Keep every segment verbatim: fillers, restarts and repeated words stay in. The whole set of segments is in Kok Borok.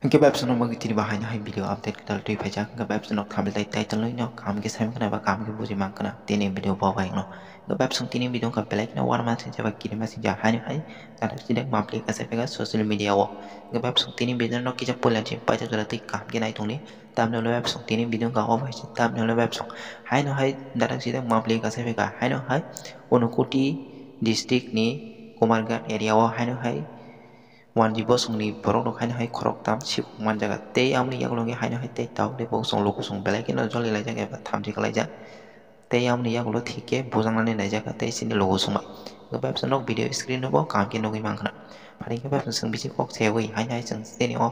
Hingke bebsano bagwi tini bo haino hai video update kwtal twi phaijak. Hingke bebsano thumbnail tei title no kaham khe sai mankha ba kaham khe buji mankha tini video bo bai no. Hingke bebsano tini video wngkha belai kheno warma sinjak ba kirima sinjak haino hai nathok sinjak mapli kasai phaikha social media o. Hingke bebsano tini video no kisa puila se paijak jora tei kaham khe nai tongdi. Tamni ulo bebsano tini video wngkha obo hai se tamni ulo bebsano haino hai nathok sinjak mapli kasai phaikha haino hai Unakoti district ni Kumarghat area o haino hai Wanji bosongni borok rok haino hai khoroktham sibuk manjaga tei aboni yagulo wngkhe haino hai tei tabuk tei bosong lukusong belai kheno jolilaijak eba thamchi kalaijak tei aboni yagulo thik khe bujaknani naijak tei chini lukusong bai. Bebsa nok video screen o bo kaham khe nugwi mankha. Phai khe bebsa chwng bisi kok sewi haino hai chwng chini o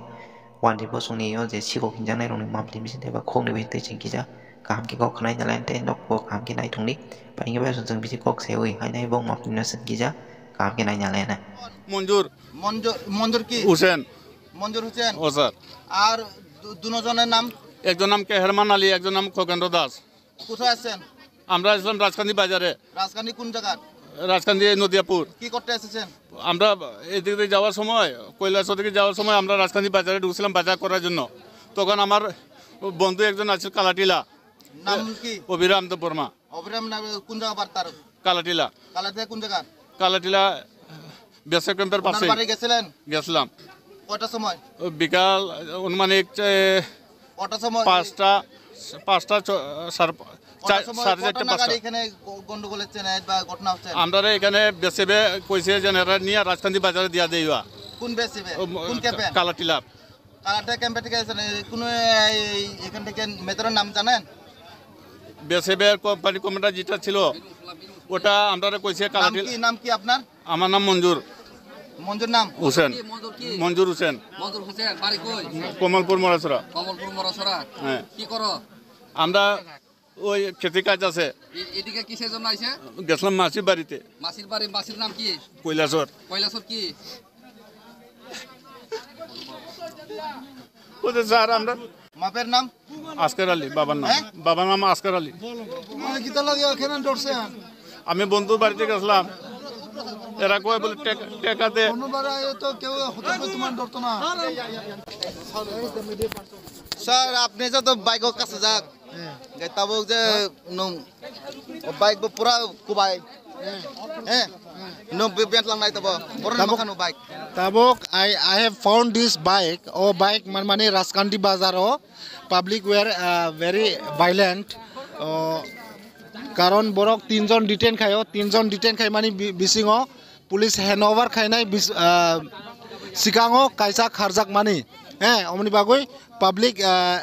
Wanji bosongni o je sikok hinjaknai rokni mapli bising tei ba khokni bising tei chwng kisa kaham khe kok khwnai nalai tei nok bo kaham khe nai tongdi. Phai khe bebsa chwng bisi kok sewi haino hai bo mapli no chwng kisa kaham khe nai nalai na. মঞ্জুৰ। মঞ্জুৰ, মঞ্জুৰ কি? হুছেইন। মঞ্জুৰ হুছেইন। ও স্যার। আর দু-, দুজনের নাম? একজন নাম কেহেরমান আলী, একজন নাম খগেন্দ্র দাস। কোথায় আছেন? আমরা আসলাম রাজকান্দি বাজারে। রাজকান্দি কোন জায়গার? রাজকান্দি নদিয়াপুর। কি করতে এসেছেন? আমরা এদিক দিয়ে যাওয়ার সময়, কৈলাসহর দিকে যাওয়ার সময় আমরা রাজকান্দি বাজারে ঢুকছিলাম বাজার করার জন্য। তখন আমার বন্ধু একজন আছে কালাটিলা। নাম কি? অভিরাম দেববর্মা। অভিরাম নামে কোন জায়গা বার্তার? কালাটিলা। কালাটিলা কোন জায়গা? কালাটিলা বেসা ক্যাম্পের ওনার পাশে। বাড়ি গেছিলেন? গেছিলাম। কয়টার সময়? ও বিকাল আনুমানিক, এ, কটার সময়? পাঁচটা, পাঁচটা চ-, সাড়ে পা-, কটার চার-, সময়, সাড়ে কটা চারটা, নাগাদ পাঁচটা। এখানে গ-, গন্ডগোলের চেন বা ঘটনা হচ্ছে? আমরা এখানে বেসেবে কইছে যে এরা নিয়ে রাজকান্দি বাজারে দিয়া দেইবা। কোন বেসেবে? ও, ম-, কোন ক্যাম্পে? কালাটিলা। কালাটিলা ক্যাম্পে ঠিক আছে, মানে, কোনো এই, এখান থেকে মেজরের নাম জানেন? বেসেবের কোম্পানি কমান্ডার যেটা ছিল, ওটা আমরা কইছে নাম কালাটিলা। কি, নাম কি আপনার? আমার নাম মঞ্জুর। মঞ্জুর নাম? হোসেন। কি, মঞ্জুর কি? মঞ্জুর হোসেন। মঞ্জুর হোসেন, বাড়ি কই? কমলপুর মরাছড়া। কমলপুর মরাছড়া। হ্যাঁ। কি করো? আমরা ওই খেতে কাজ আছে। এ-, এদিকে কিসের জন্য আইছে? গেছিলাম মাসির বাড়িতে। মাসির বাড়ি, মাসির নাম কি? কৈলাসহর। কৈলাসহর কি? ওদের স্যার, আমরা বাপের নাম? আসকার আলী, বাবার নাম। হ্যাঁ? বাবার নাম আসকার আলী। মানে কিতা লাগে এখানে ডরছে? আমি বন্ধুর বাড়িতে গেছিলাম, এরা কয় বলে টেক-, টেকা দে। অন্যবারে আয়ো তো কেউ হতো না, তোমার ডরতো না। স্যার, আপনি যত বাইক কাছে যাক, gai tabuk je nwng bike bo pura kubai. Eh, nwng be-, bent lang nai tabo. Borok ni tabuk, mokha no bike. Tabuk I, I have found this bike. O bike man mani Raskandi bazar o public were, uh, very violent. O, karon borok tinjon detain khaio, tinjon detain khai mani bi-, bisingo police handover khainai bis-, ah, sikango kaisa kharjakmani, eh, omoni bagwi public, ah,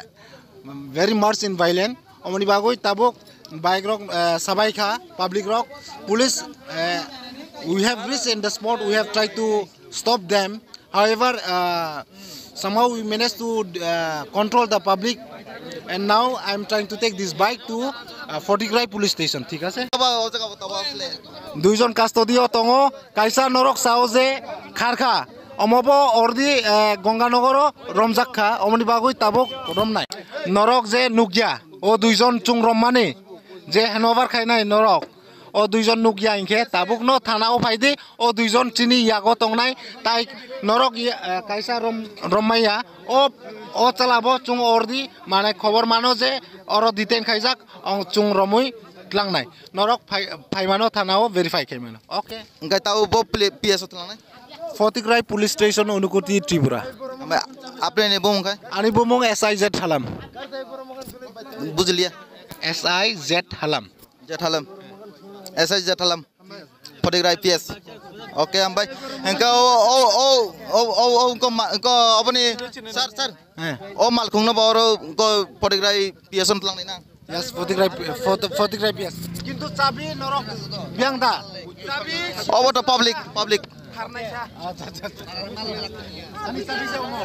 very much in violent, omoni bagwi tabuk bike rok, ah, sabai kha public rok, police, eh, we have reached in the spot, we have tried to stop them, however, ah, somehow we managed to, uh, control the public, and now I am trying to take this bike to, uh, Photograi police station, thik ase? Duijon custody o tongo, kaisa norok sao je kharkha, omobo ordi, uh, Ganganagaro romjak kha, omoni bagwi tabuk romnai. Norok je nukya, o duijon chung rommani je handover khainai norok, o duijon nukya hinkhe tabukno thana o phaidi, o duijon chini yago tongnai, tai norok ya, eh, kaisa rom-, rommaiya, o, o chalabo chung ordi, mane khobor mano je oro detain khaijak, ong chung romwi tlangnai. Norok phai, phaimano thana o verify khaimano. Okay. Hingke tao bo pli-, P S o tlangnai? Photograi Police Station, Unakoti, Tripura. Ama, apni ni bumung khai? Ani bumung S I Z Halam. Bujiliya. S I Z Halam. Jethalam. S I Jethalam. Photograi P S. Okay, hambai. Engka o, o, o, o, o, o, engko ma, engko aboni, sir, sir. Eh. O malkhung no ba oro engko Photograi P S on tlang ni na. Yes, Photograi, photo, Photograi P S. Kintu chabi norok biang da. Obo to public, public. Acha, acha, acha. Ani chabi se omo.